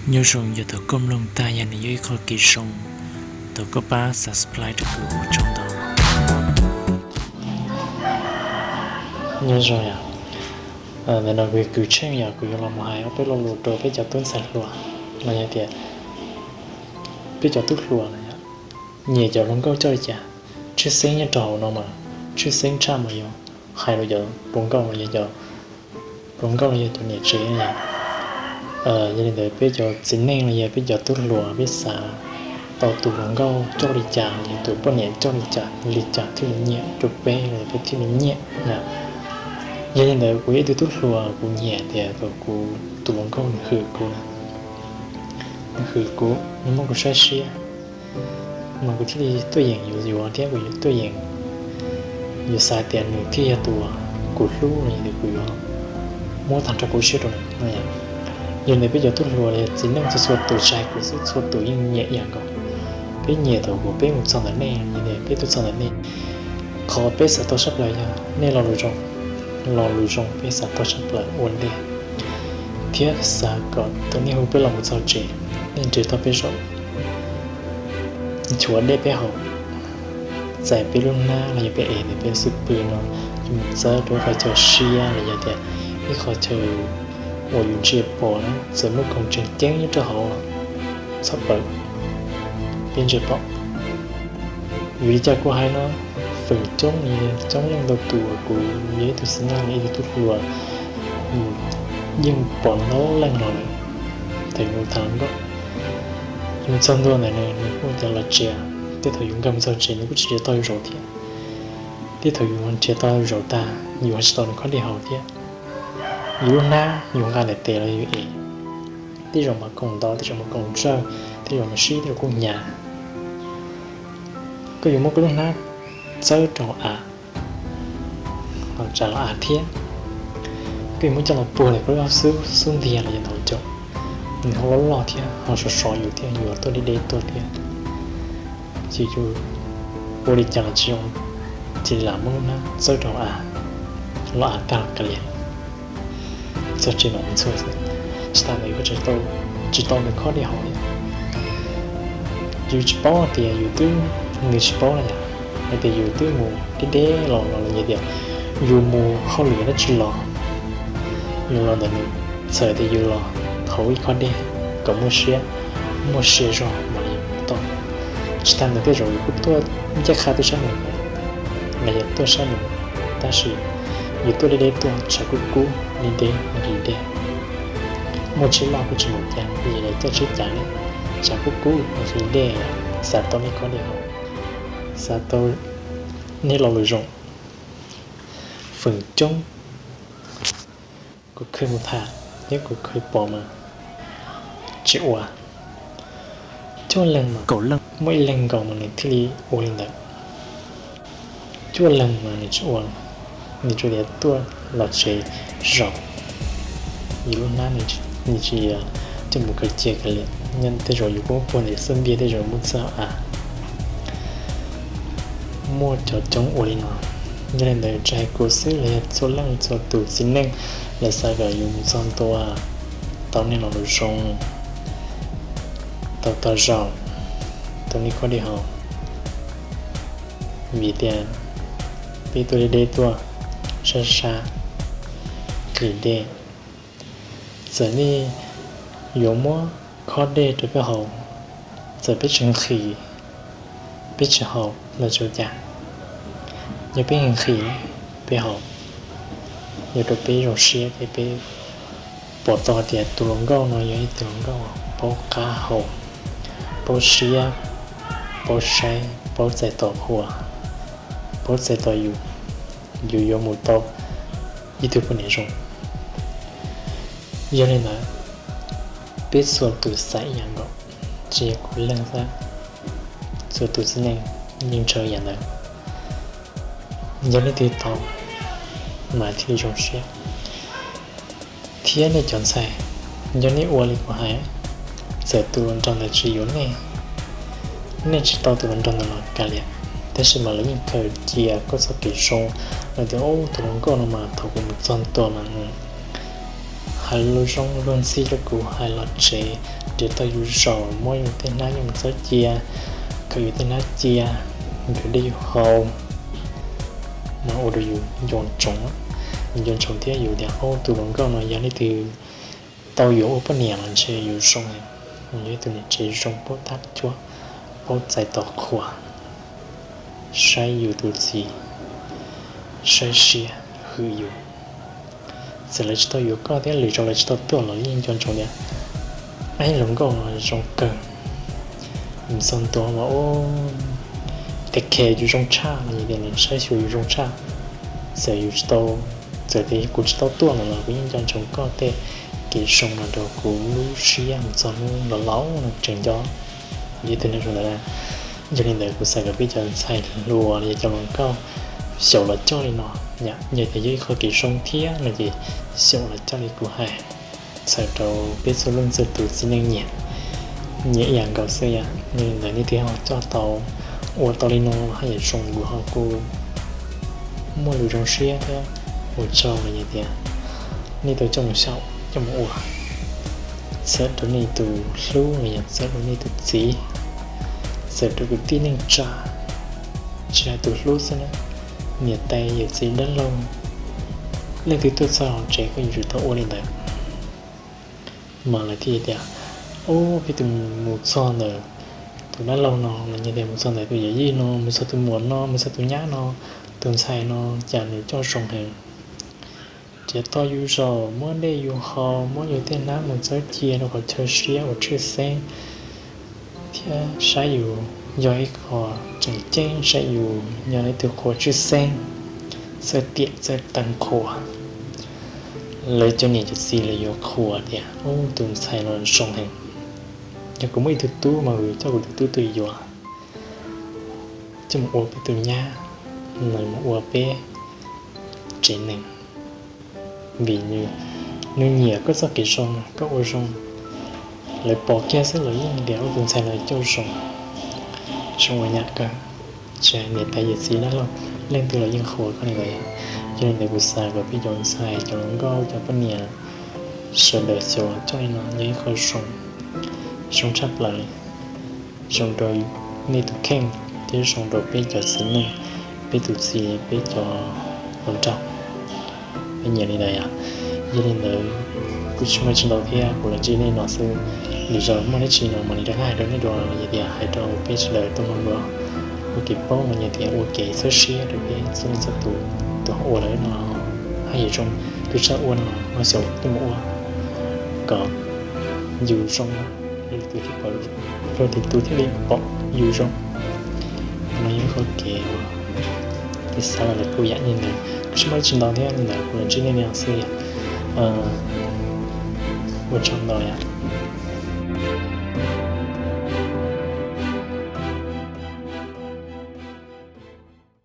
Nyob zoo, yog thaum koj mloog tag yog nws yog ib qho kev zoo, thov koj pab subscribe rau kuv ua tsaug ntau. Nyob zoo yom, ntawm no kuv yog Kws Tsheej yom, kuv yuav los mus hais ob peb lo lus rau peb cov tub ntxhais hluas los yog tias peb cov tub hluas no yom, nyiam cov hluas nkauj coj li cas. Tshwj xeeb nyob rau hauv no mas tshwj xeeb tshaj mas yog hais rau cov hluas nkauj los yog cov hluas nkauj los yog cov niam tsev no yom. Yog li ntawd peb cov txiv neej los yog peb cov tub hluas peb xav tau tus hluas nkauj coj li cas los yog tus poj niam coj li cas li cas thiaj li nyiam rau peb los peb thiaj li nyiam na. Yog li ntawd kuv yog ib tug tub hluas kuv nyiam tias kuv tus hluas nkauj nws hwm kuv, nws hwm kuv, nws muab kuv saib siab, mas kuv thiaj li tuaj yeem yuav yuav thiab kuv yuav tuaj yeem yuav xav tias nws thiaj yog tus kuv hlub los yog tias kuv yuav muab tag nrho kuv siab rau nws no yom. Yog li ntawd peb cov tub hluas los yog txiv neej txhua txhua tus, tsis hais kuv xwb txhua tus yeej nyiam ib yam nkaus. Peb nyiam thaum uas peb mus txog ntawm nej, yog tias peb tuaj txog ntawm nej, qhov peb xav tau tshaj plaws yog nej lo lus zoo, lo lus zoo peb xav tau tshaj plaws ua ntej, thiab xav kom thaum nej hu peb los mus txog tsev, nej nrhiav tau peb zaum, nchuav dej peb haus, txais peb lub hnab los yog peb ev ntawm peb xub pwg no, yuav mus txawb rau ib qhov chaw siab los yog tias ib qhov chaw uas yus ntsia pom na, txawm muaj khoom tseem ceeb nyob rau hauv los txhob pawv, peb ntsia pom. Vim li cas kuv hais no? Feem coob, coob leej ntau tus, kuv yog ib tug txiv neej, ib tug tub hluas, yeej pom ntau leej los lawm, thaum yus mus tham hluas nkauj, yus mus txog ntua ntawm nws, nws kuj tias los tsev, tej thaum yus nkag mus txog tsev nws kuj tsis nrhiav tau yus zaum thiab. Tej thaum yus nrhiav tau zaum tag yus ho tsis tau nws khob dej haus thiab. Yus lub hnab yus nqa ntawm tes los yus ev, tej zaum mas khoom ntau, tej zaum mas khoom ntsawj, tej zaum mas sib, tej zaum kuj hnyav. Koj yuav muab koj lub hnab txawb rau av, los tsa los av thiab. Koj yuav muab coj los puag ntawm koj lub xub ntiag los yog ntawm hauv caug, nws ho loj loj thiab ho sov sov yus thiab, yus tuaj deb deb tuaj thiab. Ces yus ua li cas los tsis zoo, cia li lam muab lub hnab txawb rau av, los av tag los kav liam, txog tsev mam mus txhua xwb. Tsis tas ntawd yus tsis tau nws khob dej haus li. Yus tsis paub hais tias yus twb, nws tsis paub na yom, hais tias yus twb mus deb deb los los yog tias yus mus hauj lwm dab tsi los, yus los ntawm nws, txhawm tias yus los haus ib khob dej kom muaj siab, muaj siab zog mas yus mus tau. Tsis tas ntawd tej zaum yus kuj tuaj ncaj qha tuaj sab nws, los yog tuaj sab nws, tab sis yus tuaj deb deb tuaj, tshav kub kub, deb deb nqhis dej, muaj tsheb loj kuj tsis mus cas, yus yuav caij tsheb cas li, tshav kub kub nqhis dej, xav tau nej khob dej haus, xav tau nej lo lus zoo. Feem coob kuv khwv mus tham thiab kuv khwv pom mas tsis ua. Cuaj leeg mas muaj ib leeg nkaus mas nws thiaj li ua li ntawd. Cuaj leeg mas nws tsis ua, nws tsuas tias tuaj los tsev zaum, yus lub hnab nws tsis coj mus khaws cia kiag li. Nyob tej zaum yus kuj puag ntawm xub ntiag tej zaum muaj txoj av. Muaj cov coob ua li no. Yog li ntawd tsis hais kuv xwb los yog txhua leej txhua tus txiv neej, lawv xav kom yus mus txog ntua, tau nej lo lus zoo, tau tau zaum, tau nej khob dej haus. Vim tias peb tuaj deb deb tuaj, sab sab, nqhis dej, txawm nej yuav muab khob dej rau peb haus, txawm peb tsis nqhis, peb tsis haus los tsis ua cas. Yog peb nqhis, peb haus, yuav rau peb zoo siab thiab peb pom tau hais tias tus hluas nkauj no yog ib tug hluas nkauj paub qab hau, paub siab, paub saib, paub txais tos qhua, paub txais tos yus, yus yuav mus tau ib tug poj niam zoo. Yog li ntawd, peb txhua tus xav ib yam nkaus, tsis yog kuv leeg xwb, txhua tus txiv neej yeej ntshaw ib yam ntawd. Yog leej twg tau mas thiaj li zoo siab. Thiab nej cov ntxhais, yog nej ua li kuv hais, txawm tus hluas nraug ntawd tsis yuav nej, nej tsis tau tus hluas nraug ntawd los kav liam, tab sis mas lawv yeej khaws cia koj txoj kev zoo, lawv tias ub tus hluas nkauj no mas thaum kuv mus txog ntua mas nws Hais lus zoo luag ntxhi rau kuv, hais los tsev, nrhiav tau yus zaum, muab yus tej hnab coj mus txawb cia, khaws yus tej hnab cia, nrhiav dej yus haus, mas ua rau yus nco ntsoov, nco ntsoov thiab yus tias, Au, tus hluas nkauj no yog leej twg tau yuav ua poj niam los ntshe yuav zoo, yog ib tug niam tsev zoo paub tab cuab, paub txais tos qhuas, saib yus tus txiv, saib siab hwm yus. Txawm lawv tsis tau yuav koj thiab lwm zaus lawv tsis tau tuaj los yeej nco ntsoov tias, Ab, hluas nkauj no zoo kawg, mus txog ntua mas ua, take care yus zoo tshaj, los yog tias nws saib xyuas yus zoo tshaj. Txawm yus tsis tau, txawm tias kuv tsis tau tuaj lawm los kuv yeej nco ntsoov koj tej kev zoo los rau kuv lub siab mus txog hnub laus laus no tseem nco. Yog ib tug neeg zoo ntawd na. Yog li ntawd kuv xav kom peb cov ntxhais hluas los yog cov hluas nkauj xyaum los coj li no, yog tias yog ib qho kev zoo thiab no ces xyaum los coj li kuv hais, txhawm rau peb txhua leej txhua tus txiv neej nyiam, nyiam ib yam nkaus xwb yom. Yog li ntawd nej twb ho coj tau, ua tau li no haj yam zoo, kuv ho kuj muaj lus zoo siab thiab ua tsaug los yog tias nej tau coj mus xyaum coj mus ua, txhawm rau nej tus hlub los yog txhawm rau nej tus txiv, txhawm rau kwv tij neej tsa, tsis hais tus hlub xwb na, niam tais yawm txiv dab laug, leej twg tuaj txog hauv tsev koj yuav tsum tau ua li ntawd. Mas lawv thiaj tias, Ub, peb tus mus txog ntawm tus dab laug no los yog tias mus txog ntawm tus yawm yij no, mus txog tus muam no, mus txog tus nyab no, tus ntxhais no cas nws coj zoo heev, nrhiav tau yus zaum, muab dej yus haus, muab yus tej hnab mus txawb cia rau qhov chaw siab uas tshwj xeeb thiab saib yus yog ib qho tseem ceeb, saib yus yog ib tug qhua tshwj xeeb, txawj tiam txawj teev qhua. Lawv cov niam cov txiv lawv yuav qhuas tias, Ub, tus ntxhais no zoo heev, yog kuv muaj ib tug tub mas kuv coj kuv tus tub tuaj yuav, coj mus ua peb tus nyab, mus ua peb tsev neeg, vim nws nyiam koj txoj kev zoo koj ua zoo. Lawv pom kiag xwb lawv yeej tias, Ub, tus ntxhais no coj zoo, zoo ua nyab kawg. Tsis hais niam tais yawm txiv dab laug, leej twg los yeej qhuas koj li ntawd. Yog li ntawd kuv xav kom peb cov ntxhais, cov hluas nkauj, cov poj niam sawv daws xyaum coj li no yog ib qho zoo, zoo tshaj plaws li, zoo rau nej tus kheej thiab zoo rau peb cov txiv neej, peb tus txiv, peb cov hluas nraug, peb nyiam li ntawd yom. Yog li ntawd kuv tsis muaj tsis ntau thiab, kuv los ntsib nej no xwb. Lwm zaus muaj dab tsi no mam li rov qab hais rau nej dua los yog tias hais rau peb sawv daws tau mloog dua, ua kev paub los yog tias ua kev txhawb siab rau peb txhua leej txhua tus, tus ho ua lawm no haj yam zoo, tus tsis tau ua no ho xyaum tuaj mus ua kom yus zoo, rau tus thiaj pom, rau tus thiaj li pom yus zoo. No yog qhov kev uas kuv xav los ntawm kuv yam li ntawd, kuv tsis muaj dab tsi ntau thiab li ntawd, kuv los ntsib nej li no xwb yom. Ua tsaug ntau yom.